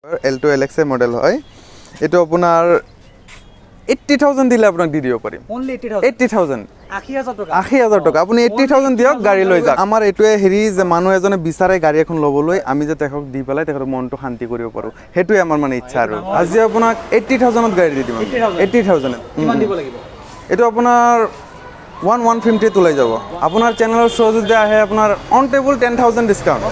Alto L X আই model হয়। এইটো আপোনাৰ 80,000 দিলে আপোনাক দি দিব পাৰিম। অনলি 80,000? 80,000। 80,000 টকা? 80,000 টকা। আপুনি 80,000 দিয়ক, গাড়ী লৈ যাওক। আমাৰ এইটোৱে হেৰি যে মানুহ এজনে বিচাৰে গাড়ী এখন ল'বলৈ, আমি যে তেখেতক দি পেলাই তেখেতৰ মনটো শান্তি কৰিব পাৰোঁ, সেইটোৱে আমাৰ মানে ইচ্ছা। আৰু আজি আপোনাক 80,000ত গাড়ী দি দিম। 80,000? 80,000। কিমান দিব লাগিব? এইটো আপোনাৰ ওৱান ওৱান ফিফটিত ওলাই যাব। আপোনাৰ চেনেলৰ শ্ব' যদি আহে, আপোনাৰ অন টেবুল 10,000 ডিছকাউণ্ট।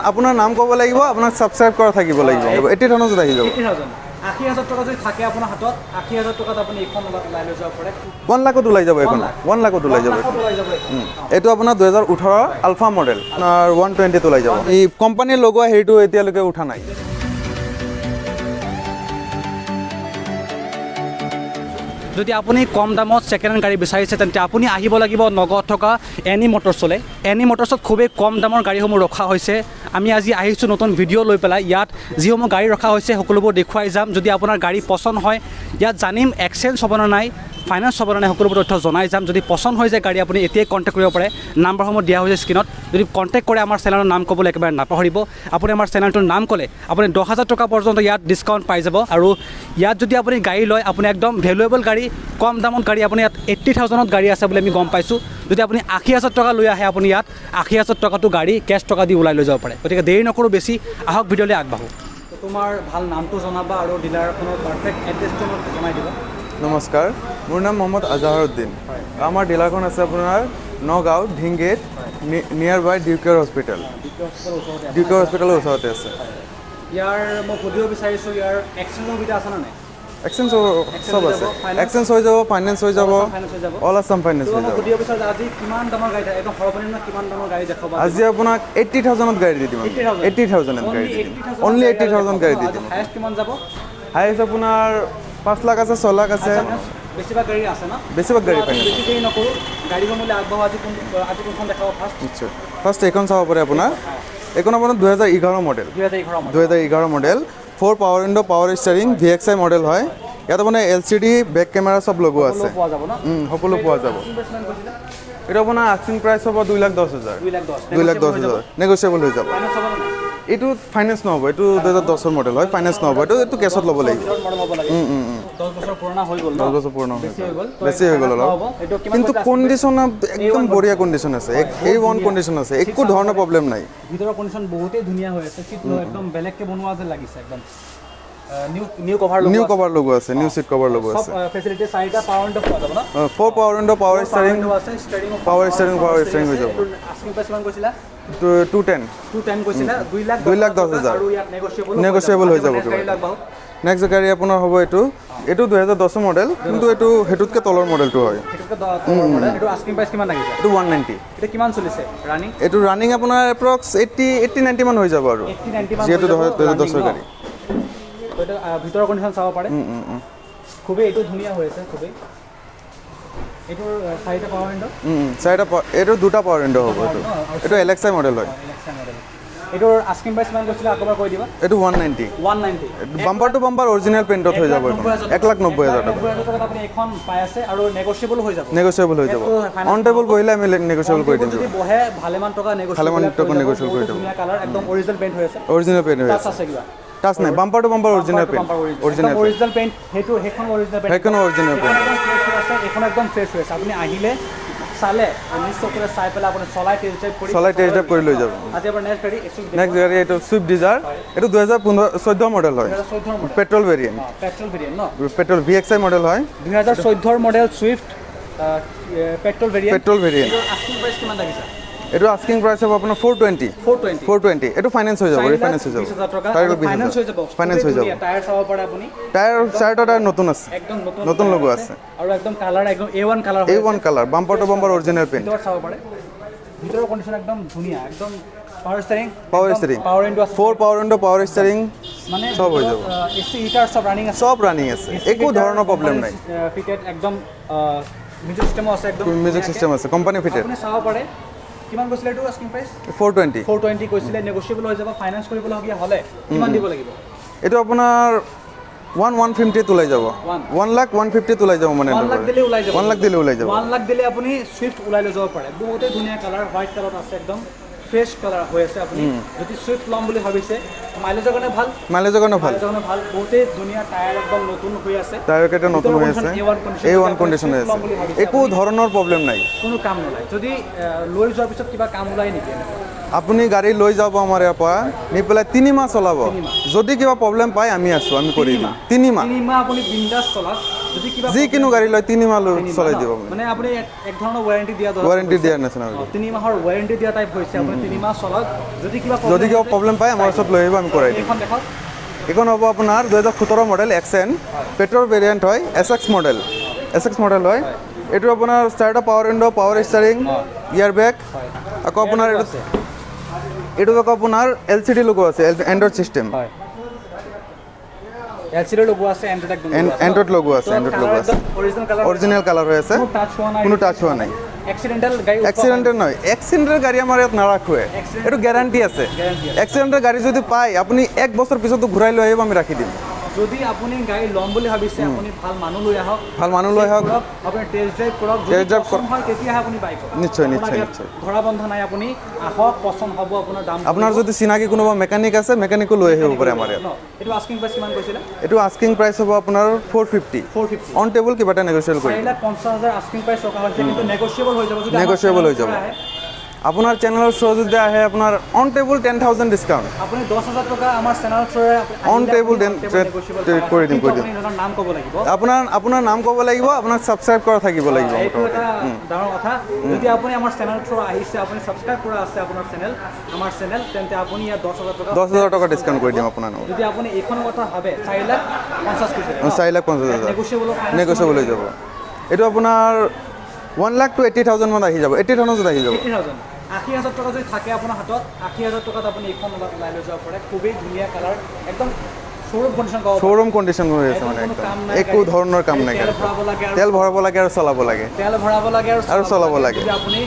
আপোনাৰ নাম ক'ব লাগিব, আপোনাক ছাবস্ক্ৰাইব কৰা থাকিব লাগিব। 80,000ত আহি যাব। 80,000। 80,000 টকা যদি থাকে আপোনাৰ হাতত, 80,000 টকাত আপুনি এইখন ওলাই লৈ যাব পাৰে। 1 লাখত ওলাই যাব এইখন। 1 লাখত ওলাই যাব। লাখত ওলাই যাব এইখন। এইটো আপোনাৰ 2018 আলফা মডেল, আপোনাৰ 120ত ওলাই যাব। এই কোম্পানীৰ লগোৱা হেৰিটো এতিয়ালৈকে উঠা নাই। যদি আপুনি কম দামত ছেকেণ্ড হেণ্ড গাড়ী বিচাৰিছে, তেন্তে আপুনি আহিব লাগিব নগাঁৱত থকা এনি মটৰ্ছলৈ। এনি মটৰ্ছত খুবেই কম দামৰ গাড়ীসমূহ ৰখা হৈছে। আমি আজি আহিছোঁ নতুন ভিডিঅ' লৈ পেলাই। ইয়াত যিসমূহ গাড়ী ৰখা হৈছে, সকলোবোৰ দেখুৱাই যাম। যদি আপোনাৰ গাড়ী পচন্দ হয়, ইয়াত জানিম এক্সচেঞ্জ হ'ব নে নাই, ফাইনেন্স হ'ব নে নাই, সকলোবোৰ তথ্য জনাই যাম। যদি পচন্দ হৈ যায় গাড়ী, আপুনি এতিয়াই কণ্টেক্ট কৰিব পাৰে। নাম্বাৰসমূহ দিয়া হৈছে স্ক্ৰীণত। যদি কণ্টেক্ট কৰে, আমাৰ চেনেলৰ নাম ক'বলৈ একেবাৰে নাপাহৰিব। আপুনি আমাৰ চেনেলটোৰ নাম ক'লে আপুনি 10,000 টকা পৰ্যন্ত ইয়াত ডিছকাউণ্ট পাই যাব। আৰু ইয়াত যদি আপুনি গাড়ী লয়, আপুনি একদম ভেলুৱেবল গাড়ী, কম দামত গাড়ী, আপুনি ইয়াত 80,000ত গাড়ী আছে বুলি আমি গম পাইছোঁ। যদি আপুনি 80,000 টকা লৈ আহে, আপুনি ইয়াত 80,000 টকাটো গাড়ী কেছ টকা দি ওলাই লৈ যাব পাৰে। গতিকে দেৰি নকৰোঁ বেছি, আহক, ভিডিঅ'লৈ আগবাঢ়োঁ। তোমাৰ ভাল নামটো জনাবা আৰু ডিলাৰখনৰ পাৰফেক্ট এড্ৰেছটো মোক জনাই দিবা। নমস্কাৰ, মোৰ নাম মহম্মদ আজাহাৰুদ্দিন। আমাৰ ডিলাৰখন আছে আপোনাৰ নগাঁও ঢিংগেট, নিয়াৰ বাই ডিউকেয়াৰ হস্পিটেল। ডিউকেয়াৰ হস্পিটেলৰ ওচৰতে আছে। ইয়াৰ মই সুধিব বিচাৰিছোঁ, ইয়াৰ এক্সচেঞ্জৰ সুবিধা আছেনে নাই? এক্সচেঞ্জ চব আছে। Finance? Exchange হৈ যাব, ফাইনেন্স হৈ যাব। ফাইনেন্স হৈ যাব। অল আছাম ফাইনেন্স তো হৈ মই যাব। সুধিব বিচাৰোঁ যে আজি কিমান দামৰ গাড়ী, একদম সৰ্বনিম্ন কিমান দামৰ গাড়ী দেখাব? আজি আপোনাক 80,000ত গাড়ী দি দিম। 80,000ত গাড়ী দি দিম, অনলি 80,000 গাড়ী দি দিম। হায়েষ্ট কিমান যাব? হায়েষ্ট আপোনাৰ 5 লাখ আছে, 6 লাখ আছে। বেছিভাগ গাড়ী আছে ন? বেছিভাগ গাড়ী তো আজি ফাইনেন্স। বেছি দেৰি নকৰোঁ, গাড়ীসমূহলৈ আগবাঢ়ো। আজি কোনখন দেখাব ফাৰ্ষ্ট? নিশ্চয়, ফাৰ্ষ্ট এইখন চাব পাৰে আপোনাৰ। এইখন আপোনাৰ 2011 model. 2011 model. 2011 model, four power window, power steering, VXI model হয়। ইয়াত আপোনাৰ এলচিডি, বেক কেমেৰা চব লগোৱা আছে। পোৱা যাব ন? সকলো পোৱা যাব। কিমান কৈছিলে? এইটো আপোনাৰ আস্কিং প্ৰাইচ হ'ব 2,10,000। 2,10,000? 2,10,000, নেগচিয়েবল হৈ যাব। ফাইনেন্স হ'ব নে নাই? এইটো ফাইনেন্স নহ'ব। এইটো 2010ৰ মডেল হয়, ফাইনেন্স নহ'ব। এইটো কেছত ল'ব লাগিব। ভিতৰত মডেল হ'ব লাগে। 10 বছৰ পুৰণা হৈ গ'ল ন? 10 বছৰ পুৰণা হৈ বেছি হৈ গ'ল। তো বেছি হৈ গ'ল অলপ। নহ'ব। এইটো কিমান কিন্তু কৈছিলে? কণ্ডিশ্যন একদম বঢ়িয়া কণ্ডিশ্যন আছে, এ ওৱান কণ্ডিশ্যন আছে, একো ধৰণৰ প্ৰব্লেম নাই। ভিতৰৰ কণ্ডিশ্যন বহুতেই ধুনীয়া হৈ আছে। চিট একদম বেলেগকৈ বনোৱা যেন লাগিছে, একদম নিউ কভাৰ। নিউ কভাৰ লগোৱা আছে, নিউ চিট কভাৰ লগোৱা চব আছে। ফেচিলিটি, চাৰিটা পাৱাৰ উইণ্ডো পোৱা যাব ন? Four power window, power steering. Window আছে, steering. Power steering, power steering হৈ যাব। আস্কিং প্ৰাইচ কিমান কৈছিলা? 210। 210 কৈছিলা, 2 লাখ। 2,10,000। আৰু ইয়াত নেগচিয়েবল? Negotiable হৈ যাব কিবা। গাড়ী আগবাঢ়ো। নেক্সট গাড়ী আপোনাৰ হ'ব এইটো। এইটো 2010ৰ মডেল, কিন্তু এইটো সেইটোতকৈ তলৰ মডেলটো হয়। সেইটোতকৈ তলৰ মডেল। এইটো আস্কিং প্ৰাইচ কিমান লাগিছে? এইটো 190। এইটো কিমান চলিছে ৰানিং? এইটো ৰানিং আপোনাৰ এপ্ৰক্স 80-90 মান হৈ যাব আৰু। 80-90 মান। যিহেতু 2010ৰ গাড়ী। এইটো ভিতৰৰ কণ্ডিশ্যন চাব পাৰে, খুবেই এইটো ধুনীয়া হৈ আছে খুবেই। এইটোৰ চাৰিটা পাৱাৰ উইণ্ডো? চাৰিটা এইটো দুটা পাৱাৰ উইণ্ডো হ'ব। এইটো এল এক্স আই মডেল হয়। মডেল। এইটোৰ আস্কিং প্ৰাইচ কিমান কৈছিলে, আকৌ এবাৰ কৈ দিবা। এইটো 190। 190। বাম্পাৰ টু বাম্পাৰ অৰিজিনেল পেইণ্টত হৈ যাব এইখন। 1,90,000 টকা। 90,000 টকাত আপুনি এইখন পাই আছে আৰু নেগচিয়েবল হৈ যাব। নেগচিয়েবল হৈ যাব। এইটো finance on table বহিলে আমি নেগচিয়েবল কৰি দিম। যদি বহে, ভালেমান টকা নেগচিয়েবল। ভালেমান টকা negotiable কৰি দিব। ধুনীয়া কালাৰ, একদম অৰিজিনেল পেইণ্ট হৈ আছে। অৰিজিনেল পেইণ্ট হৈ টাচ আছে। আছে কিবা? টাচ নাই, bumper to bumper original paint, original. Original paint. সেইখন অৰিজিনেল পেইণ্ট। সেইখনো অৰিজিনেল পেইণ্ট। একদম ফ্ৰেছ হৈ আছে। এইখন একদম ফ্ৰেছ হৈ আছে। আপুনি আহিলে চালে, নিজ চকুৰে চাই পেলাই আপুনি চলাই টেষ্ট ড্ৰাইভ কৰি চলাই টেষ্ট ড্ৰাইভ কৰি লৈ যাব। আজি আপোনাৰ নেক্সট গাড়ী এক্সইউ। নেক্সট গাড়ী এইটো চুইফ্ট ডিজায়াৰ। এইটো 2015 14 মডেল হয়। 2014ৰ model. Petrol variant. Petrol variant ন? পেট্ৰল, ভিএক্সআই মডেল হয়। 2014ৰ model Swift, petrol variant. Petrol variant. এইটোৰ আস্কিং প্ৰাইচ কিমান লাগিছে? এইটো আস্কিং প্ৰাইচ হ'ব আপোনাৰ 420। 420? 420। এইটো ফাইনেন্স হৈ যাব, ৰিফাইনেন্স হৈ যাব। 20,000 টকা। 4,20,000। ফাইনেন্স হৈ যাব? ফাইনেন্স হৈ যাব। টায়াৰ চাব পাৰে আপুনি। টায়াৰ, চাৰিটা টায়াৰ নতুন আছে। একদম নতুন। নতুন লগোৱা আছে। আৰু একদম কালাৰ একদম A one colour. A one colour, bumper to bumper original paint. ভিতৰত চাব পাৰে, ভিতৰৰ কণ্ডিশ্যন একদম ধুনীয়া, একদম power steering. Power steering. Power window আছে। Four power window, power steering. মানে চব হৈ যাব। এ চি, হিটাৰ চব ৰানিং আছে? চব ৰানিং আছে, একো ধৰণৰ প্ৰব্লেম নাই। ফিটেড একদম, মিউজিক চিষ্টেমো আছে একদম। মিউজিক চিষ্টেম আছে, কোম্পানী ফিটেড। আপুনি চাব পাৰে। কিমান কৈছিলে এইটো আস্কিং প্ৰাইচ? 420। 420 কৈছিলে, নেগচিয়েবল হৈ যাব। ফাইনেন্স কৰিবলগীয়া হ'লে কিমান দিব লাগিব? এইটো আপোনাৰ ওৱান ওৱান ফিফটিত ওলাই যাব। One? 1 lakh 150ত ওলাই যাব মানে। 1 লাখ দিলে ওলাই যাব? 1 লাখ দিলে ওলাই যাব। 1 লাখ দিলে আপুনি চুইফ্ট ওলাই লৈ যাব পাৰে। বহুতেই ধুনীয়া কালাৰ, হোৱাইট কালাৰত আছে একদম। ফ্ৰেছ কালাৰ হৈ আছে। আপুনি যদি চুইফ্ট ল'ম বুলি ভাবিছে, মাইলেজৰ কাৰণে ভাল। মাইলেজৰ কাৰণে ভাল। মাইলেজৰ কাৰণে ভাল। বহুতেই ধুনীয়া, টায়াৰ একদম নতুন হৈ আছে। টায়াৰ কেইটা নতুন হৈ আছে, এ ওৱান কণ্ডিশ্যন হৈ আছে, একো ধৰণৰ প্ৰব্লেম নাই। কোনো কাম নোলায়। যদি লৈ যোৱাৰ পিছত কিবা কাম ওলাই নেকি এনেকুৱা? আপুনি গাড়ী লৈ যাব আমাৰ ইয়াৰ পৰা, নি পেলাই 3 মাহ চলাব। যদি কিবা প্ৰব্লেম পায়, আমি আছোঁ, আমি কৰি দিম। 3 মাহ। 3 মাহ আপুনি বিন্দাছ চলাওক, যদি কিবা যিকোনো গাড়ী লৈ 3 মাহ লৈ 3 মাহ চলাই ন? দিব আপুনি। মানে আপুনি এক ধৰণৰ ৱাৰেণ্টি দিয়া ধৰণৰ ৱাৰেণ্টি হৈছে। দিয়াৰ নিচিনা। 3 মাহৰ ৱাৰেণ্টি দিয়া টাইপ হৈছে। আপুনি 3 মাহ চলাওক, যদি কিবা যদি কিবা প্ৰব্লেম পায়, আমাৰ ওচৰত লৈ আহিব, আমি কৰাই দিম। এইখন দেখাওক। এইখন হ'ব আপোনাৰ 2017 মডেল এক্সেণ্ট, পেট্ৰল ভেৰিয়েণ্ট হয়, SX model, SX model হয়। এইটো আপোনাৰ চাৰিটা power window, power steering, air bag. আকৌ আপোনাৰ এইটো আছে। এইটো আকৌ আপোনাৰ এলচিডি লগোৱা আছে, এণ্ড্ৰইড চিষ্টেম। হয়, এলচিডি লগোৱা আছে, এণ্ড্ৰইড একদম। এণ্ড্ৰইড লগোৱা আছে, এণ্ড্ৰইড লগোৱা আছে। Original colour. অৰিজিনেল কালাৰ হৈ আছে। কোনো টাচ হোৱা নাই। কোনো টাচ হোৱা নাই। এক্সিডেণ্টেল গাড়ী। এক্সিডেণ্টেল নহয়, এক্সিডেণ্টেল গাড়ী আমাৰ ইয়াত নাৰাখোৱে। এইটো গেৰাণ্টি আছে। Guarantee আছে। এক্সিডেণ্টেল গাড়ী যদি পায়, আপুনি এক বছৰ পিছতো ঘূৰাই লৈ আহিব, আমি ৰাখি দিম। যদি আপুনি গাড়ী ল'ম বুলি ভাবিছে, আপুনি ভাল মানুহ লৈ আহক। ভাল মানুহ লৈ আহক। কৰক, আপুনি টেষ্ট ড্ৰাইভ কৰক। যদি Test drive পচন্দ হয়, তেতিয়াহে আপুনি বাই কৰক। নিশ্চয়, আপোনাক নিশ্চয়, ইয়াত নিশ্চয়। ধৰা বন্ধা নাই। আপুনি আহক, পচন্দ হ'ব আপোনাৰ, দাম আপোনাৰ যদি চিনাকি কোনোবা মেকানিক আছে, মেকানিকো লৈ আহিব পাৰে আমাৰ ইয়াত। ন? এইটো আস্কিং প্ৰাইচ কিমান কৈছিলে? এইটো আস্কিং প্ৰাইচ হ'ব আপোনাৰ 450। 450। অন টেবুল কিবা এটা নেগচিয়েবল কৰি 4,50,000 আস্কিং প্ৰাইচ ৰখা হৈছে, কিন্তু নেগচিয়েবল হৈ যাব যদি আমাৰ Negotiable হৈ channel যাব। পৰা আহে। আপোনাৰ চেনেলৰ থ্ৰু যদি আহে, আপোনাৰ on table 10,000 discount. আপুনি 10,000 টকা আমাৰ চেনেলৰ থ্ৰুৰে On table কৰি দিম, কৰি দিম। আপুনি নিজৰ নাম ক'ব লাগিব। আপোনাৰ নাম ক'ব লাগিব, আপোনাক ছাবস্ক্ৰাইব কৰা থাকিব লাগিব। এইটো মোটামুটি এটা ডাঙৰ কথা। যদি আপুনি আমাৰ চেনেল থ্ৰু আহিছে, আপুনি ছাবস্ক্ৰাইব কৰা আছে আপোনাৰ চেনেল, আমাৰ চেনেল, তেন্তে আপুনি ইয়াত 10,000 টকা 10,000 টকা ডিছকাউণ্ট কৰি দিম আপোনাৰ নামত। যদি আপুনি এইখনৰ কথা ভাবে, 4,50,000 কৈছিলে? 4,50,000। নেগচিয়েবল? নেগচিয়েবল হৈ যাব। এইটো আপোনাৰ 1 লাখ টু 80,000 মান আহি যাব, 80,000ত আহি যাব। 80,000, 80,000 টকা যদি থাকে আপোনাৰ হাতত, 80,000 টকাত আপুনি এইখন ওলাই লৈ যাব পাৰে। খুবেই ধুনীয়া কালাৰ, একদম শ্ব'ৰুম কণ্ডিশ্যন ক'ব পাৰে। শ্ব'ৰুম কণ্ডিশ্যন হৈ আছে। একদম মানে কোনো একদম কাম নাই একো গাড়ীত। ধৰণৰ কাম নাই। তেল গাড়ীত। ভৰাব লাগে আৰু তেল ভৰাব লাগে আৰু চলাব লাগে। তেল ভৰাব লাগে আৰু আৰু চলাব লাগে। যদি আপুনি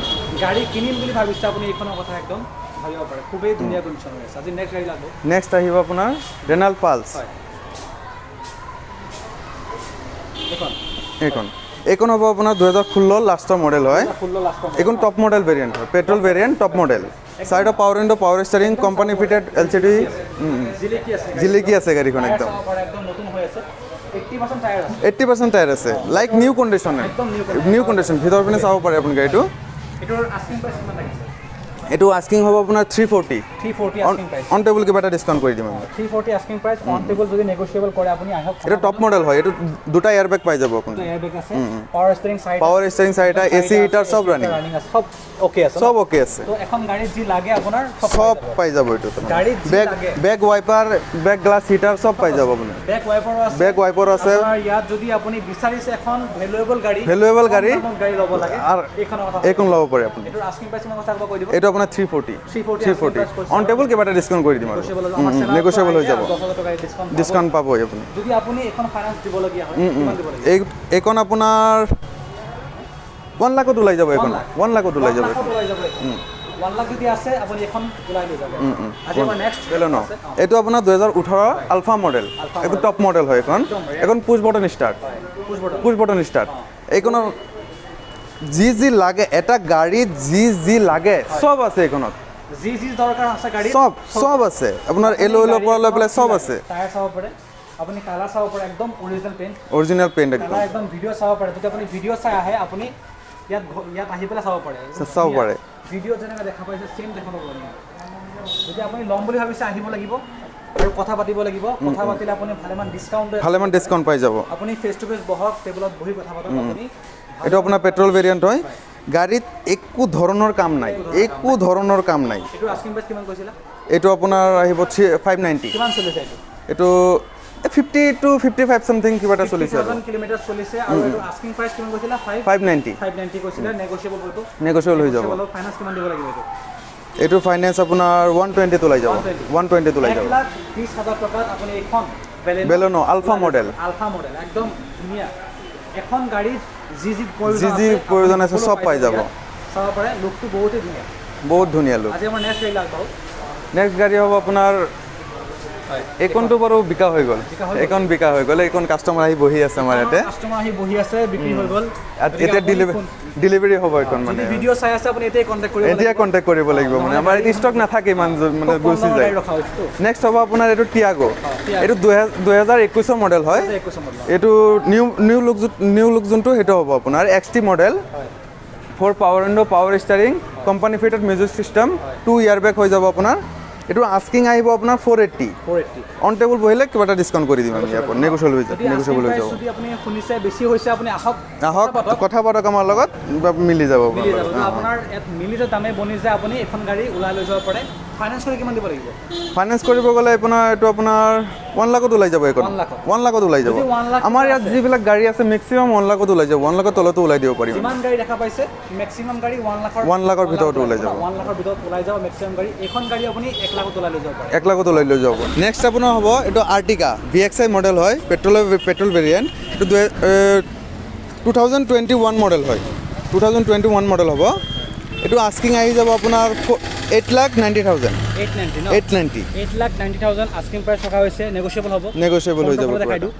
গাড়ী কিনিম বুলি ভাবিছে, আপুনি এইখনৰ কথা একদম ভাবিব পাৰে। খুবেই ধুনীয়া কণ্ডিশ্যন হৈ আছে। আজি নেক্সট গাড়ী লাগব। নেক্সট আহিব আপোনাৰ ৰেনাল্ট পালছ। হয়, এইখন। এইখন হ'ব আপোনাৰ 2016 লাষ্টৰ মডেল হয়। 16 লাষ্টৰ। এইখন টপ মডেল ভেৰিয়েণ্ট হয়, পেট্ৰল ভেৰিয়েণ্ট, টপ মডেল। চাইডৰ power window, power steering, company fitted LCD. জিলিকি আছে। জিলিকি আছে গাড়ীখন টায়াৰ একদম। চাব পাৰে, একদম নতুন হৈ আছে। 80% টায়াৰ আছে। 80% টায়াৰ আছে, লাইক নিউ কণ্ডিশ্যন। একদম new। New condition. ভিতৰ পিনে চাব পাৰে আপুনি গাড়ীটো। এইটোৰ আস্কিং প্ৰাইচ কিমান লাগিছে? এইটো আস্কিং হ'ব আপোনাৰ 340। 340 asking price. On table কিবা এটা ডিছকাউণ্ট কৰি দিম আমি। 340 asking price, on table যদি নেগচিয়েবল কৰে, আপুনি আহক। এইটো টপ মডেল হয়, এইটো দুটা এয়াৰ বেগ পাই যাব আপুনি। এয়াৰ বেগ আছে, পাৱাৰ ষ্টিয়াৰিং চাৰিটা। পাৱাৰ ষ্টিয়াৰিং চাৰিটা, এ চি, হিটাৰ চব ৰানিং। ৰানিং আছে, চব অ'কে আছে। চব অ'কে আছে। তো এখন গাড়ীত যি লাগে আপোনাৰ চব চব পাই যাব। পাই যাব এইটো। গাড়ীত যি বেক লাগে। Back wiper, back glass heater চব পাই যাব আপুনি। বেক ৱাইপাৰো আছে। বেক ৱাইপাৰো আছে। আপোনাৰ ইয়াত যদি আপুনি বিচাৰিছে এখন ভেলুৱেবল গাড়ী, Valuable কম গাড়ী, দামত গাড়ী ল'ব লাগে, আৰু এইখনৰ কথা। এইখন ল'ব পাৰে আপুনি। এইটোৰ আস্কিং প্ৰাইচ কিমান কথা একবাৰ কৈ দিব। এইটো আপোনাৰ 340। 340। 340, অন টেবুল কিবা এটা ডিছকাউণ্ট কৰি দিম আৰু নেগচিয়েবল হৈ যাব। 10,000 টকা ডিছকাউণ্ট। ডিছকাউণ্ট পাবই আপুনি। যদি আপুনি এইখন ফাইনেন্স দিবলগীয়া হয়, কিমান দিব লাগিব? এইখন আপোনাৰ 1 লাখত ওলাই যাব এইখন। 1 লাখত ওলাই যাব। লাখত ওলাই যাব এইখন। 1 লাখ যদি আছে, আপুনি এইখন ওলাই লৈ যাব। আজি আমাৰ নেক্সট বেলেনো, এইটো আপোনাৰ 2018 আলফা মডেল। এইটো টপ মডেল হয় এইখন। এইখন পুছ button start. Push button. Push button start. এইখনৰ যি যি লাগে, এটা গাড়ীত যি যি লাগে চব আছে এইখনত। যি যি দৰকাৰ আছে গাড়ীত। চব আছে আপোনাৰ, এল ৱিলৰ পৰা লৈ পেলাই চব আছে। টায়াৰ চাব পাৰে আপুনি, কালাৰ চাব পাৰে, একদম অৰিজিনেল পেইণ্ট। অৰিজিনেল পেইণ্ট একদম। কালাৰ একদম। ভিডিঅ' চাব পাৰে। যদি আপুনি ভিডিঅ' চাই আহে, আপুনি ইয়াত আহি পেলাই চাব পাৰে। চাব পাৰে। ভিডিঅ'ত যেনেকৈ দেখা পাইছে, ছেইম দেখা পাব আপুনি। যদি আপুনি ল'ম বুলি ভাবিছে, আহিব লাগিব আৰু কথা পাতিব লাগিব। কথা পাতিলে আপুনি ভালেমান ডিছকাউণ্ট ভালেমান ডিছকাউণ্ট পাই যাব। আপুনি ফেচ টু ফেচ বহক, টেবুলত বহি কথা পাতক আপুনি। এইটো আপোনাৰ পেট্ৰল ভেৰিয়েণ্ট হয়। গাড়ীত একো ধৰণৰ কাম নাই, একো ধৰণৰ কাম নাই। এইটো আস্কিং প্ৰাইচ কিমান কৈছিলা? এইটো আপোনাৰ আহিব 3,590। কিমান চলিছে এইটো? এইটো 50 to 55 something কিবা এটা চলিছে আৰু। 50,000 কিলোমিটাৰ চলিছে। আৰু এইটো আস্কিং প্ৰাইচ কিমান কৈছিলা? ফাইভ 590। 590 কৈছিলে। নেগচিয়েবল কৰিব? নেগচিয়েবল হৈ যাব। ফাইনেন্স কিমান দিব লাগিব এইটো? এইটো ফাইনেন্স আপোনাৰ 120ত ওলাই যাব। 120ত ওলাই এক যাব। লাখ বিছ হাজাৰ টকাত আপুনি এইখন Baleno alpha model. Alpha model, একদম ধুনীয়া। এখন গাড়ীত যি যি প্ৰয়োজন যি যি আছে, প্ৰয়োজন আপুনি আছে সকলো চব পাই যাব। ইয়াত। চাব পাৰে, লুকটো বহুতেই ধুনীয়া। বহুত ধুনীয়া লুক। আজি আমাৰ নেক্সট গাড়ী আগবাঢ়ো। নেক্সট গাড়ী হ'ব আপোনাৰ এইখনটো বাৰু বিকা হৈ গ'ল। বিকা হৈ গ'ল? এইখন বিকা হৈ গ'ল। এইখন কাষ্টমাৰ আহি বহি আছে আমাৰ ইয়াতে। কাষ্টমাৰ আহি বহি আছে, বিক্ৰী হৈ গ'ল। গতিকে এতিয়া আপুনি ডেলিভাৰী হ'ব এইখন মানে। যদি ভিডিঅ' চাই আছে, আপুনি এতিয়াই কণ্টেক্ট কৰিব। এতিয়া কণ্টেক্ট কৰিব লাগিব। মানে আমাৰ ষ্টক নাথাকে ইমান, মানে খুব কম গুচি দামৰ যায়। গাড়ী ৰখা হৈছেতো। নেক্সট হ'ব আপোনাৰ এইটো টিয়াগো। টিয়াগো। এইটো 2021ৰ মডেল হয়। 21 মডেল। এইটো নিউ লুক যোনটো, সেইটো হ'ব আপোনাৰ x T model. Four power window, power steering, company fitted music system, two air bag হৈ যাব আপোনাৰ। এইটো আস্কিং আহিব আপোনাৰ 480। 480। অন টেবুল বহিলে কিবা এটা ডিছকাউণ্ট কৰি দিম আমি আপোনাৰ। নেগোচিয়েবল হৈ যাব। যদি নেগোচিয়েবল হৈ asking যাব। price যদি আপুনি শুনিছে বেছি হৈছে, আপুনি আহক। আহক, কথা পাতক। কথা পাতক আমাৰ লগত বা মিলি যাব আপোনাৰ মিলি যাব। লগত। তো আপোনাৰ ইয়াত মিলি যে দামে বনি যায়, আপুনি এখন গাড়ী ওলাই লৈ যাব পাৰে। ফাইনেন্স কৰি কিমান দিব লাগিব? ফাইনেন্স কৰিব গ'লে আপোনাৰ এইটো আপোনাৰ 1 লাখত ওলাই যাব এইখন। 1 লাখত? 1 লাখত ওলাই যাব। যদি 1 লাখ আমাৰ ইয়াত আছে। যিবিলাক গাড়ী আছে, মেক্সিমাম 1 লাখত ওলাই যাব। 1 লাখৰ তলতো ওলাই দিব পাৰিম। যিমান গাড়ী দেখা পাইছে, মেক্সিমাম গাড়ী 1 লাখৰ 1 লাখৰ ভিতৰতো ওলাই যাব। 1 লাখৰ ভিতৰত ওলাই যাব মেক্সিমাম গাড়ী। এইখন গাড়ী আপুনি 1 লাখত ওলাই লৈ যাব পাৰে। 1 লাখত ওলাই লৈ যাব। নেক্সট আপোনাৰ হ'ব এইটো আৰ্টিকা ভি এক্স আই মডেল হয়, পেট্ৰল ভেৰিয়েণ্ট। এইটো 2021 মডেল হয়। 2021 মডেল হ'ব। এইটো আস্কিং আহি যাব আপোনাৰ 8,90,000। 890 ন? 890। 8,90,000 আস্কিং প্ৰাইচ থকা হৈছে। নেগচিয়েবল হ'ব। নেগচিয়েবল হৈ যাব। ফোনটো দেখাই কিবা দিওঁ।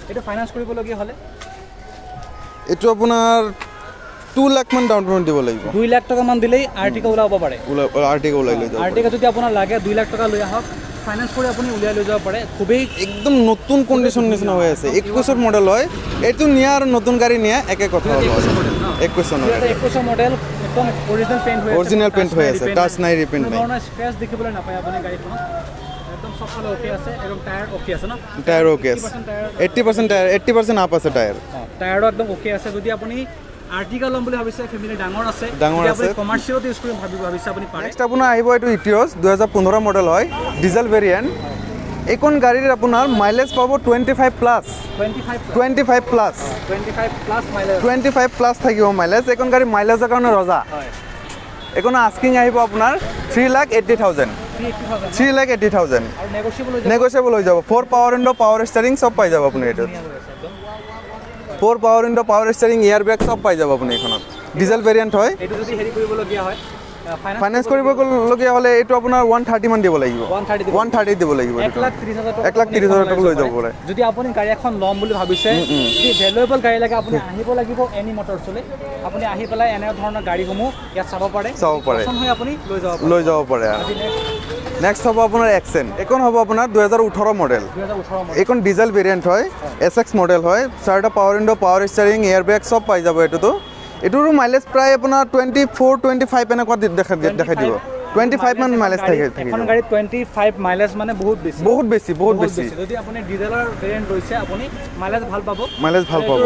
এইটো ফাইনেন্স কৰিবলগীয়া হ'লে? এইটো আপোনাৰ 2 লাখমান ডাউন পে'মেণ্ট দিব লাগিব। 2 লাখ টকামান দিলেই আৰ্টিকা ওলাব পাৰে। ওলাই, আৰ্টিকা ওলাই লৈ যাব। আৰ্টিকা যদি আপোনাৰ লাগে, 2 লাখ টকা লৈ আহক, ফাইনেন্স কৰি আপুনি উলিয়াই লৈ যাব পাৰে। খুবেই একদম নতুন কণ্ডিশ্যন নিচিনা হৈ আছে। 21ৰ মডেল হয়। এইটো নিয়া আৰু নতুন গাড়ী নিয়া একে কথা হ'ব। মডেল ন? 21 চনৰ। 2021ৰ মডেল, একদম অৰিজিনেল পেইণ্ট হৈ আছে। Original paint হৈ আছে, repaint touch নাই, repaint কোনো নাই। ধৰণৰ স্ক্ৰেচ দেখিবলৈ নাপায় আপুনি গাড়ীখনত। একদম চবফালে অ'কে আছে। একদম টায়াৰ অ'কে আছে ন? টায়াৰ অ'কে আছে। 80% tyre. 80% tyre, 80% up আছে টায়াৰ। টায়াৰো একদম অ'কে আছে। যদি আপুনি আৰ্টিকা ল'ম বুলি ভাবিছে, ফেমিলি ডাঙৰ আছে, ডাঙৰ যদি আপুনি আছে। কমাৰ্চিয়েলত ইউজ কৰিম ভাবিছে, আপুনি পাৰে। নেক্সট আপোনাৰ আহিব এইটো ইটিঅছ, 2015 মডেল হয়, ডিজেল ভেৰিয়েণ্ট। এইখন গাড়ীৰ আপোনাৰ মাইলেজ পাব 25 plus. 25? 25 plus. 25 plus mileage. 25 plus থাকিব মাইলেজ। এইখন গাড়ী মাইলেজৰ কাৰণে ৰজা। এইখন আস্কিং আহিব আপোনাৰ 3,80,000। 3,80,000। 3,80,000। আৰু নেগচিয়েবল হৈ যাব। নেগচিয়েবল হৈ যাব। Four power window, power steering চব পাই যাব আপুনি এইটোত। ধুনীয়া হৈ আছে একদম। Four power window, power steering, air bag চব পাই যাব আপুনি এইখনত। ডিজেল ভেৰিয়েণ্ট হয়। এইটো যদি হেৰি কৰিবলগীয়া হয়, ফাইনেন্স কৰিবলগীয়া হ'লে এইটো আপোনাৰ 130মান দিব লাগিব। 130 দিব। 130 দিব লাগিব। 1,30,000 টকা। 1,30,000 টকা লৈ যাব পাৰে। যদি আপুনি গাড়ী এখন ল'ম বুলি ভাবিছে, যদি ভেলুৱেবল গাড়ী লাগে, আপুনি আহিব লাগিব এনি মটৰ্ছলৈ। আপুনি আহি পেলাই এনে ধৰণৰ গাড়ীসমূহ ইয়াত চাব পাৰে। চাব পাৰে। পচন্দ হৈ আপুনি লৈ যাব পাৰে। লৈ যাব পাৰে। আজি নেক্সট? নেক্সট হ'ব আপোনাৰ এক্সেণ্ট। এইখন হ'ব আপোনাৰ 2018 মডেল। 2018 মডেল। এইখন ডিজেল ভেৰিয়েণ্ট হয়, এছ এক্স মডেল হয়। চাৰিটা power window, power steering, air bag চব পাই যাব এইটোতো। এইটোৰো মাইলেজ প্ৰায় আপোনাৰ 24, 25 এনেকুৱা দেখাই দিব। 25 মান মাইলেজ থাকি এখন যাব। গাড়ীত 25 মাইলেজ মানে বহুত বেছি। বহুত বেছি, বহুত বেছি। যদি আপুনি ডিজেলৰ ভেৰিয়েণ্ট লৈছে, আপুনি মাইলেজ ভাল পাব। মাইলেজ ভাল পাব।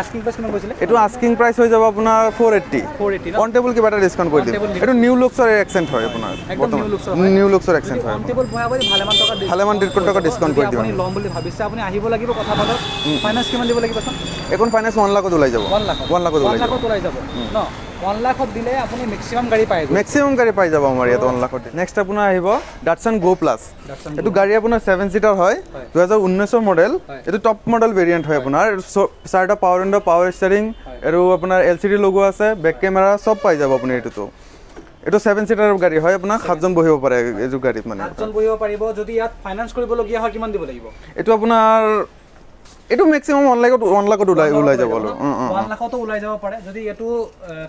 আস্কিং প্ৰাইচ কিমান কৈছিলে? এইটো আস্কিং প্ৰাইচ হৈ যাব আপোনাৰ 480। 480 ন? অন টেবুল কিবা এটা ডিছকাউণ্ট কৰি দিম। On table। এইটো নিউ লুকছৰ এক্সেণ্ট হয় আপোনাৰ। একদম নিউ লুকছৰ হয়। নিউ লুকছৰ এক্সেণ্ট হয়। অন টেবুল বহাই আপুনি ভালেমান টকা ভালেমান টকা discount যদি কৰি দিম আপুনি আমি। ল'ম বুলি ভাবিছে, আপুনি আহিব লাগিব, কথা পাতক। ফাইনেন্স কিমান দিব লাগিব চোন? এইখন ফাইনেন্স 1 লাখত ওলাই যাব। 1 লাখত? 1 লাখত ওৱান ওলাই যাব। লাখত ওলাই যাব ন? 1 লাখত দিলে আপুনি মেক্সিমাম গাড়ী পাই গ'ল। মেক্সিমাম গাড়ী পাই যাব আমাৰ ইয়াত 1 লাখত। নেক্সট আপোনাৰ আহিব ডাটছন গ' প্লাছ। Datsun। এইটো গাড়ী আপোনাৰ ছেভেন চিটাৰ হয়, 2019ৰ মডেল। এইটো টপ মডেল ভেৰিয়েণ্ট হয় আপোনাৰ। এইটো চাৰিটা পাৱাৰ উইণ্ডো, পাৱাৰ ষ্টাৰিং আৰু আপোনাৰ এল চি ডি লগোৱা আছে, বেক কেমেৰা চব পাই যাব আপুনি এইটোতো। এইটো ছেভেন চিটাৰ গাড়ী হয় আপোনাৰ, সাতজন বহিব পাৰে এইটো গাড়ীত মানে। সাতজন বহিব পাৰিব। যদি ইয়াত ফাইনেন্স কৰিবলগীয়া হয়, কিমান দিব লাগিব? এইটো আপোনাৰ এইটো মেক্সিমাম 1 লাখত ওলাই যাব আৰু অঁ অঁ 1 লাখতো ওলাই যাব পাৰে। যদি এইটো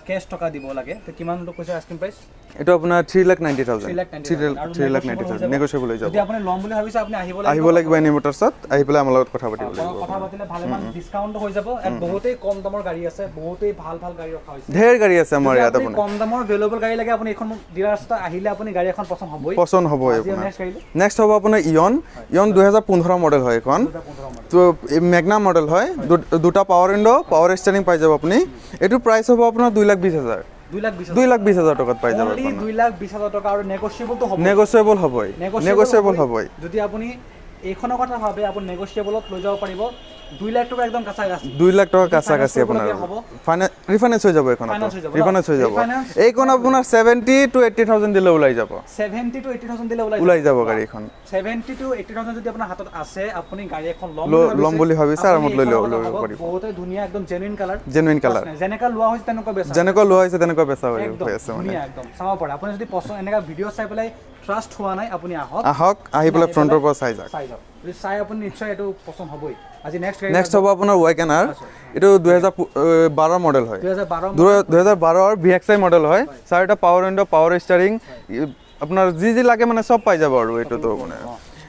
কেছ টকা দিব লাগে, তে কিমান কৈছে আস্কিং প্ৰাইচ? এইটো আপোনাৰ 3,90,000। 3,90,000। 3,90,000, নেগচিয়েবল হৈ যাব। যদি আপুনি ল'ম বুলি ভাবিছে, আপুনি আহিব লাগিব। আহিব লাগিব এনি মটৰ্ছত, আহি পেলাই আমাৰ লগত কথা পাতিব লাগিব। কথা পাতিলে ভালেমান ডিছকাউণ্ট হৈ যাব। ইয়াত বহুতেই কম দামৰ গাড়ী আছে, বহুতেই ভাল ভাল গাড়ী ৰখা হৈছে। ঢেৰ গাড়ী আছে আমাৰ যদি ইয়াত। আপুনি আপোনাৰ কম দামৰ ভেলুৱেবল গাড়ী লাগে, আপুনি এইখন ডিলাৰ্ছত আহিলে আপুনি গাড়ী এখন পচন্দ হ'বই। পচন্দ হ'বই। আজি আপোনাৰ নেক্সট গাড়ী? নেক্সট হ'ব আপোনাৰ ইয়ন। ইয়ন 2015 মডেল হয় এইখন। 2015 মডেল। তো মেগনা মডেল হয়। দুটা পাৱাৰ উইণ্ডো, পাৱাৰ ষ্টেৰিং পাই যাব আপুনি। এইটো প্ৰাইচ হ'ব আপোনাৰ 2,20,000। 2,20,000? 2,20,000 টকাত পাই যাব। অনলি 2,20,000 টকা। আৰু নেগচিয়েবলটো হ'ব? নেগচিয়েবল হ'বই, নেগচিয়েবল হ'বই। যদি আপুনি এইখনৰ কথা ভাবে, আপুনি নেগচিয়েবলত লৈ যাব পাৰিব। 2 লাখ টকা একদম কাছাকাছি। 2 লাখ টকা যদি কাছাকাছি। finance আপোনাৰ কৰিবলগীয়া হ'ব? ৰিফাইনেন্স হৈ যাব এইখন। Finance হৈ যাব ন? ৰিফাইনেন্স হৈ যাব। Refinance- এইখন আপোনাৰ 70 টু 80 থাউজেণ্ড দিলে ওলাই যাব। 70 টু 80 থাউজেণ্ড দিলে ওলাই ওলাই যাব গাড়ীখন। 70 টু 80 থাউজেণ্ড যদি আপোনাৰ হাতত আছে, আপুনি গাড়ী এখন ল'ম ল'ম বুলি ভাবিছে, আপুনি আৰামত লৈ এইখনৰ কথা ল'ব ভাবক। পাৰিব। বহুতে ধুনীয়া, একদম জেনুইন কালাৰ। Genuine colour. যেনেকা লোৱা হৈছে তেনেকুৱা বেচা। যেনেকুৱা লোৱা হৈছে তেনেকুৱা বেচা হৈ একদম হৈ আছে মানে। ধুনীয়া একদম, চাব পাৰে আপুনি। যদি পচন্দ, এনেকুৱা ভিডিঅ' চাই পেলাই ট্ৰাষ্ট হোৱা নাই, আপুনি আহক। আহক, আহি পেলাই ফ্ৰণ্টৰ পৰা চাই যাওক। চাই যাওক। যদি চাই আপুনি নিশ্চয় এইটো পচন্দ হ'বই। আজি নেক্সট গাড়ী? নেক্সট হ'ব আপোনাৰ ৱেগেনাৰ। এইটো 2012 মডেল হয়। 2012। 2012ৰ ভি এক্স আই মডেল হয়। চাৰিটা পাৱাৰ উইণ্ড', পাৱাৰ ষ্টাৰিং, আপোনাৰ যি যি লাগে মানে চব পাই যাব। আৰু এইটোতো মানে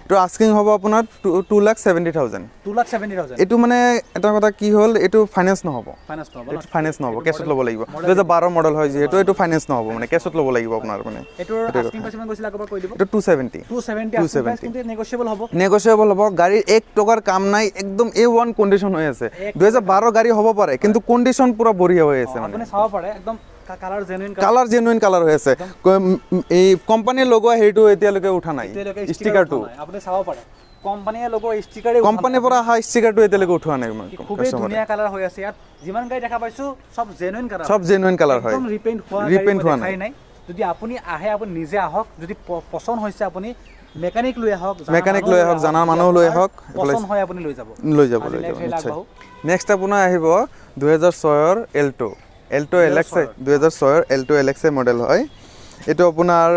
এইটো আস্কিং হ'ব আপোনাৰ 2,70,000। 2,70,000। এইটো মানে এটা কথা কি হ'ল, এইটো ফাইনেন্স নহ'ব। ফাইনেন্স নহ'ব ন? এইটো ফাইনেন্স নহ'ব, কেছত ল'ব লাগিব। 2012 মডেল হয় যিহেতু, এইটো ফাইনেন্স নহ'ব, মানে কেছত ল'ব লাগিব আপোনাৰ মানে। এইটোৰ আস্কিং প্ৰাইচ কিমান কৈছিলে, আকৌ এবাৰ কৈ দিব। এইটো 270। 270। 270। কিন্তু নেগচিয়েবল হ'ব। নেগচিয়েবল হ'ব। গাড়ীৰ এক টকাৰ কাম নাই, একদম এ ওৱান কণ্ডিশ্যন হৈ আছে। 2012 গাড়ী হ'ব পাৰে, কিন্তু কণ্ডিশ্যন পূৰা বঢ়িয়া হৈ আছে মানে। আপুনি চাব পাৰে, একদম colour genuine. Colour genuine colour হৈ আছে। এই কোম্পানীয়ে লগোৱা হেৰিটো এতিয়ালৈকে উঠা নাই। এতিয়ালৈকে ষ্টিকাৰটো। আপুনি চাব পাৰে, কোম্পানীয়ে লগোৱা ষ্টিকাৰে। কোম্পানীৰ পৰা অহা ষ্টিকাৰটো এতিয়ালৈকে উঠোৱা নাই মানে খুবেই customer এ। ধুনীয়া কালাৰ হৈ আছে। ইয়াত যিমান গাড়ী দেখা পাইছো, চব জেনুইন কালাৰ। চব জেনুইন কালাৰ হয়। একদম ৰিপেইণ্ট হোৱা ৰিপেইণ্ট হোৱা দেখাই নাই। নাই। যদি আপুনি আহে, আপুনি নিজে আহক। যদি পচন্দ হৈছে, আপুনি মেকানিক লৈ আহক, জানা মেকানিক মানুহ লৈ আহক, জানা মানুহ লৈ আপোনাৰ আহক, এইফালে পচন্দ হয় আপুনি লৈ যাব। লৈ যাব। আজি লৈ যাব। next গাড়ীলৈ নিশ্চয়। আগবাঢ়ো। নেক্সট আপোনাৰ আহিব 2006ৰ এল্টো, এল্টো এল এক্স আই। 2006ৰ এল্টো এল এক্স আই মডেল হয়। এইটো আপোনাৰ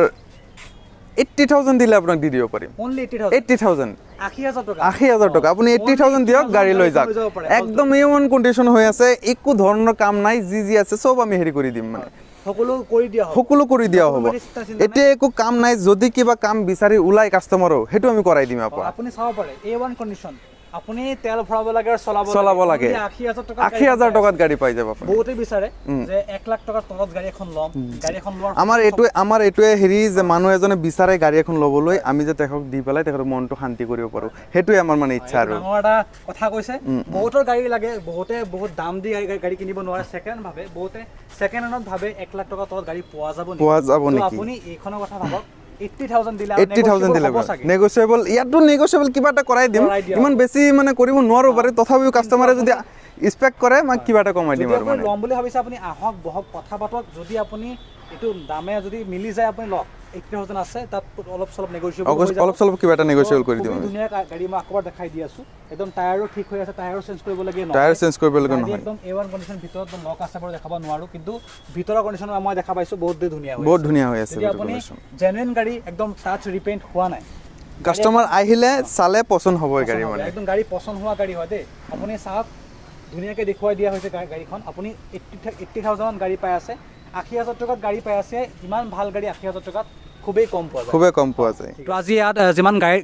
80,000 দিলে আপোনাক দি দিব পাৰিম। অনলি 80,000? 80,000। 80,000 টকা। 80,000 টকা। আপুনি 80,000 দিয়ক, গাড়ী লৈ যাওক। যাব পাৰে। একদম এ ওৱান কণ্ডিশ্যন হৈ আছে, একো ধৰণৰ কাম নাই। যি যি আছে চব আমি হেৰি কৰি দিম মানে। সকলো কৰি দিয়া হ'ব। সকলো কৰি দিয়া হ'ব। Document চিন্তা নাই। এতিয়া একো কাম নাই। যদি কিবা কাম বিচাৰি ওলাই কাষ্টমাৰো, সেইটো আমি কৰাই দিম আপোনাক। আপুনি চাব পাৰে, এ ওৱান কণ্ডিশ্যন। আপুনি তেল ভৰাব লাগে আৰু চলাব। চলাব লাগে। 80,000 টকা। 80,000 টকাত গাড়ী পাই যাব আপুনি। বহুতে বিচাৰে যে 1 লাখ টকাৰ তলত গাড়ী এখন ল'ম। গাড়ী এখন লোৱাৰ আমাৰ এইটোৱে হেৰি যে মানুহ এজনে বিচাৰে গাড়ী এখন ল'বলৈ, আমি যে তেখেতক দি পেলাই তেখেতৰ মনটো শান্তি কৰিব পাৰোঁ, সেইটোৱে আমাৰ মানে ইচ্ছা আৰু। ডাঙৰ এটা কথা কৈছে। বহুতৰ গাড়ী লাগে, বহুতে বহুত দাম দি গাড়ী গাড়ী কিনিব নোৱাৰে। ছেকেণ্ড ভাবে, বহুতে ছেকেণ্ড হেণ্ডত ভাবে 1 লাখ টকাৰ তলত গাড়ী পোৱা যাব নেকি? পোৱা যাব তো নেকি? আপুনি এইখনৰ কথা ভাবক, 80,000 দিলে 80,000 দিলে হ'ব চাগে। নেগচিয়েবল, ইয়াতো নেগচিয়েবল কিবা এটা কৰাই দিম। কৰাই দিয়া। ইমান বেছি মানে কৰিব নোৱাৰোঁ বাৰু, তথাপিও কাষ্টমাৰে যদি এক্সপেক্ট কৰে, মই কিবা এটা কমাই দিম যদি আৰু আপুনি মানে। ল'ম বুলি ভাবিছে, আপুনি আহক, বহক, কথা পাতক। যদি আপুনি এইটো দামে যদি মিলি যায়, আপুনি লওক। 80,000 আছে, তাত অলপ চলপ নেগচিয়েবল। অলপ চলপ কিবা এটা নেগচিয়েবল কৰি দিম আমি। ধুনীয়া গাড়ী, মই আকৌ এবাৰ দেখাই দি আছোঁ। একদম টায়াৰো ঠিক হৈ আছে, টায়াৰো চেঞ্জ কৰিবলগীয়া নহয়। টায়াৰ চেঞ্জ কৰিবলগীয়া গাড়ী নহয়। একদম এ ওৱান কণ্ডিশ্যন। ভিতৰত লক আছে বাৰু, দেখাব নোৱাৰোঁ, কিন্তু ভিতৰৰ কণ্ডিশ্যন মই দেখা পাইছোঁ, বহুত ধুনীয়া হৈ বহুত আছে। ধুনীয়া হৈ আছে যদি ভিতৰৰ আপুনি condition। জেনুইন গাড়ী, একদম টাচ ৰিপেইণ্ট হোৱা নাই। কাষ্টমাৰ আহিলে চালে পচন্দ হ'বই গাড়ী পচন্দ হ'ব। মানে। একদম গাড়ী পচন্দ হোৱা গাড়ী হয় দেই। আপুনি চাওক, ধুনীয়াকৈ দেখুৱাই দিয়া হৈছে গাড়ীখন। আপুনি 80,000ত গাড়ী পাই আছে, 80,000 টকাত গাড়ী পাই আছে। ইমান ভাল গাড়ী 80,000 টকাত খুবেই কম পোৱা যায়। খুবেই কম পোৱা যায়। তো আজি ইয়াত যিমান গাড়ী,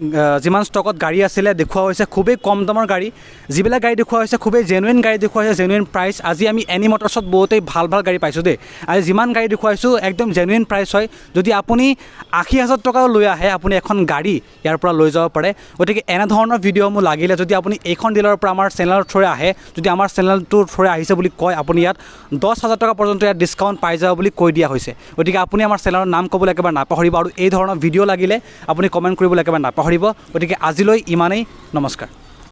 যিমান ষ্টকত গাড়ী আছিলে দেখুওৱা হৈছে। খুবেই কম দামৰ গাড়ী যিবিলাক গাড়ী দেখুওৱা হৈছে, খুবেই জেনুইন গাড়ী দেখুওৱা হৈছে, জেনুইন প্ৰাইচ। আজি আমি এনি মটৰ্ছত বহুতেই ভাল ভাল গাড়ী পাইছোঁ দেই। আজি যিমান গাড়ী দেখুৱাইছোঁ, একদম জেনুইন প্ৰাইচ হয়। যদি আপুনি 80,000 টকাও লৈ আহে, আপুনি এখন গাড়ী ইয়াৰ পৰা লৈ যাব পাৰে। গতিকে এনেধৰণৰ ভিডিঅ'সমূহ লাগিলে যদি আপুনি এইখন ডিলাৰৰ পৰা আমাৰ চেনেলৰ থ্ৰুৰে আহে, যদি আমাৰ চেনেলটোৰ থ্ৰুৰে আহিছে বুলি কয়, আপুনি ইয়াত 10,000 টকা পৰ্যন্ত ইয়াত ডিছকাউণ্ট পাই যাব বুলি কৈ দিয়া হৈছে। গতিকে আপুনি আমাৰ চেনেলৰ নাম ক'বলৈ একেবাৰে নাপাহৰিব আৰু এই ধৰণৰ ভিডিঅ' লাগিলে আপুনি কমেণ্ট কৰিবলৈ একেবাৰে নাপাহৰিব। গতিকে আজিলৈ ইমানেই, নমস্কাৰ।